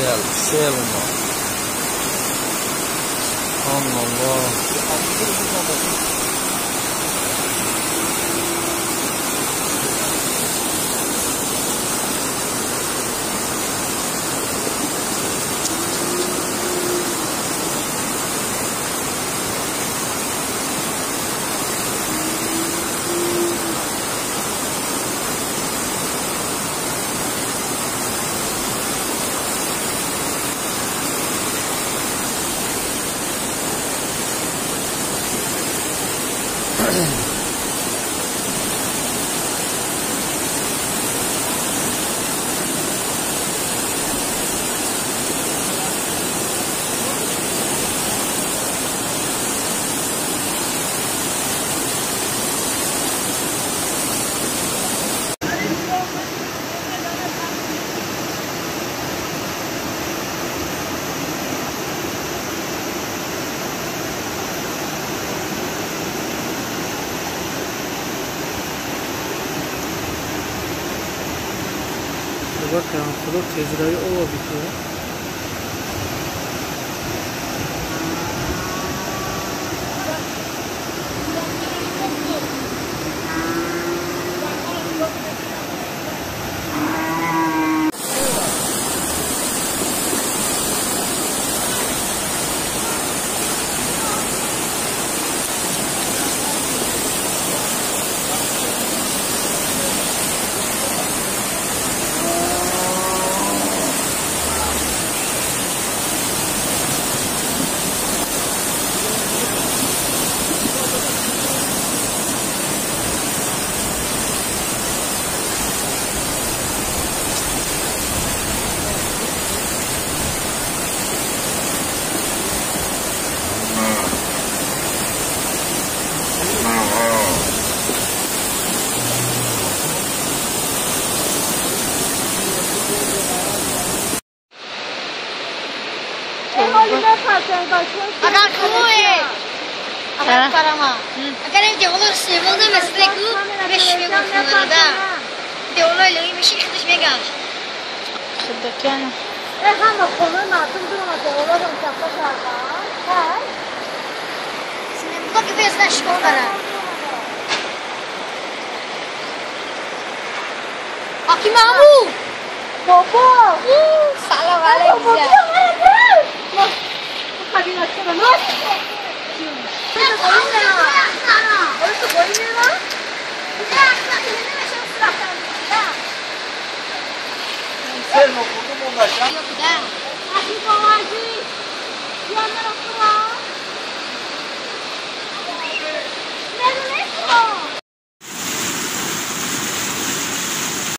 Сел омад. Субҳаналлоҳ. Bakın Худо тезрави ова битӯ. اگر خوبه اگر پرما اگر این دیوانو سیمونه مثل کو بهش میگم خانواده دیوانو لوی میشه خودش میگه خدکانه هم خونه مردم دورم دیوانو رو چپا کردن ها سینم بگو که بیز نشکن برا آکی مامو بابا سلام علیکم. خبينا كده.